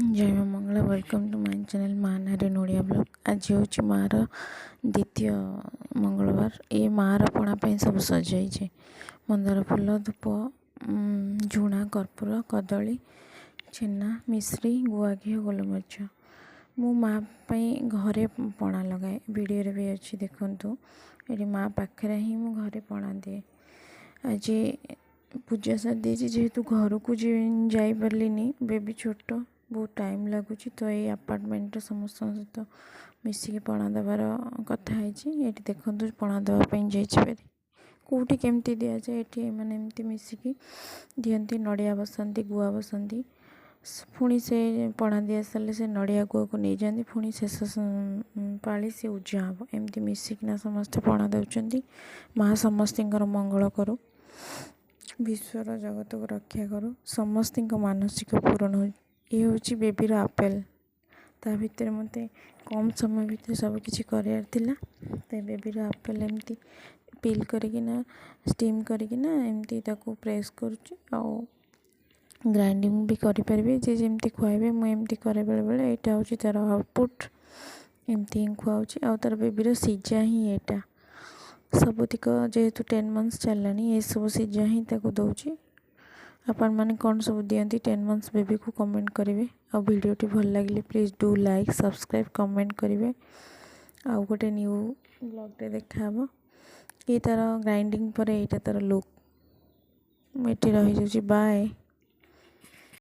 ଜୟ ମା Mangala. Welcome to my channel ମା ନାରୀ ଓଡ଼ିଆ ବ୍ଲଗ୍। ଆଜି ହେଉଛି ମାଆର ଦ୍ୱିତୀୟ ମଙ୍ଗଳବାର। ଏ ମାଆର ପଣା ପାଇଁ ସବୁ ସଜାଇଛି: ମନ୍ଦାର ଫୁଲ, ଧୂପ, ଝୁଣା, କର୍ପୂର, କଦଳୀ, ଛେନା, ମିଶ୍ରି, ଗୁଆ ଘିଅ, ଗୋଲମରିଚ। ମୁଁ ମା ପାଇଁ ଘରେ ପଣା ଲଗାଏ, ଭିଡ଼ିଓରେ ବି ଅଛି, ଦେଖନ୍ତୁ। ଏଠି ମା ପାଖରେ ହିଁ ମୁଁ ଘରେ ପଣା ଦିଏ। ଆଜି ପୂଜା ସାରି ଦେଇଛି। ଯେହେତୁ ଘରକୁ ଯାଇପାରିଲିନି, ବେବି ଛୋଟ, ବହୁତ ଟାଇମ୍ ଲାଗୁଛି, ତ ଏଇ ଆପାର୍ଟମେଣ୍ଟରେ ସମସ୍ତଙ୍କ ସହିତ ମିଶିକି ପଣା ଦେବାର କଥା ହେଇଛି। ଏଇଠି ଦେଖନ୍ତୁ, ପଣା ଦେବା ପାଇଁ ଯାଇଛି ଭାରି। କେଉଁଠି କେମିତି ଦିଆଯାଏ, ଏଠି ଏମାନେ ଏମିତି ମିଶିକି ଦିଅନ୍ତି। ନଡ଼ିଆ ବସାନ୍ତି, ଗୁଆ ବସାନ୍ତି। ପୁଣି ସେ ପଣା ଦିଆ ସାରିଲେ ସେ ନଡ଼ିଆ ଗୁଆକୁ ନେଇଯାଆନ୍ତି। ପୁଣି ଶେଷ ପାଳି ସେ ଉଜା ହେବ। ଏମିତି ମିଶିକିନା ସମସ୍ତେ ପଣା ଦେଉଛନ୍ତି। ମା ସମସ୍ତଙ୍କର ମଙ୍ଗଳ କରୁ, ବିଶ୍ୱର ଜଗତକୁ ରକ୍ଷା କରୁ, ସମସ୍ତଙ୍କ ମାନସିକ ପୂରଣ ହଉ। ଇଏ ହେଉଛି ବେବିର ଆପେଲ୍। ତା ଭିତରେ ମୋତେ କମ୍ ସମୟ ଭିତରେ ସବୁକିଛି କରିବାର ଥିଲା, ତ ବେବିର ଆପେଲ୍ ଏମିତି ପିଲ୍ କରିକିନା, ଷ୍ଟିମ୍ କରିକିନା ଏମିତି ତାକୁ ପ୍ରେସ୍ କରୁଛି। ଆଉ ଗ୍ରାଇଣ୍ଡିଙ୍ଗ ବି କରିପାରିବେ, ଯିଏ ଯେମିତି ଖୁଆଇବେ। ମୁଁ ଏମିତି କରେ ବେଳେବେଳେ। ଏଇଟା ହେଉଛି ତା'ର ଆଉଟପୁଟ୍, ଏମିତି ହିଁ ଖୁଆଉଛି। ଆଉ ତା'ର ବେବିର ସିଝା ହିଁ ଏଇଟା ସବୁତିକ। ଯେହେତୁ 10 ମନ୍ଥସ୍ ଚାଲିଲାଣି, ଏସବୁ ସିଝା ହିଁ ତାକୁ ଦେଉଛି। ଆପଣମାନେ କ'ଣ ସବୁ ଦିଅନ୍ତି 10 ମନ୍ଥସ୍ ବେବିକୁ, କମେଣ୍ଟ କରିବେ। ଆଉ ଭିଡ଼ିଓଟି ଭଲ ଲାଗିଲେ please do like, subscribe, comment କରିବେ। ଆଉ ଗୋଟେ ନ୍ୟୁ ବ୍ଲଗ୍ରେ ଦେଖାହେବ। ଇଏ ତା'ର ଗ୍ରାଇଣ୍ଡିଙ୍ଗ ପରେ ଏଇଟା ତା'ର ଲୁକ୍। ମୁଁ ଏଠି ରହିଯାଉଛି, ବାଏ।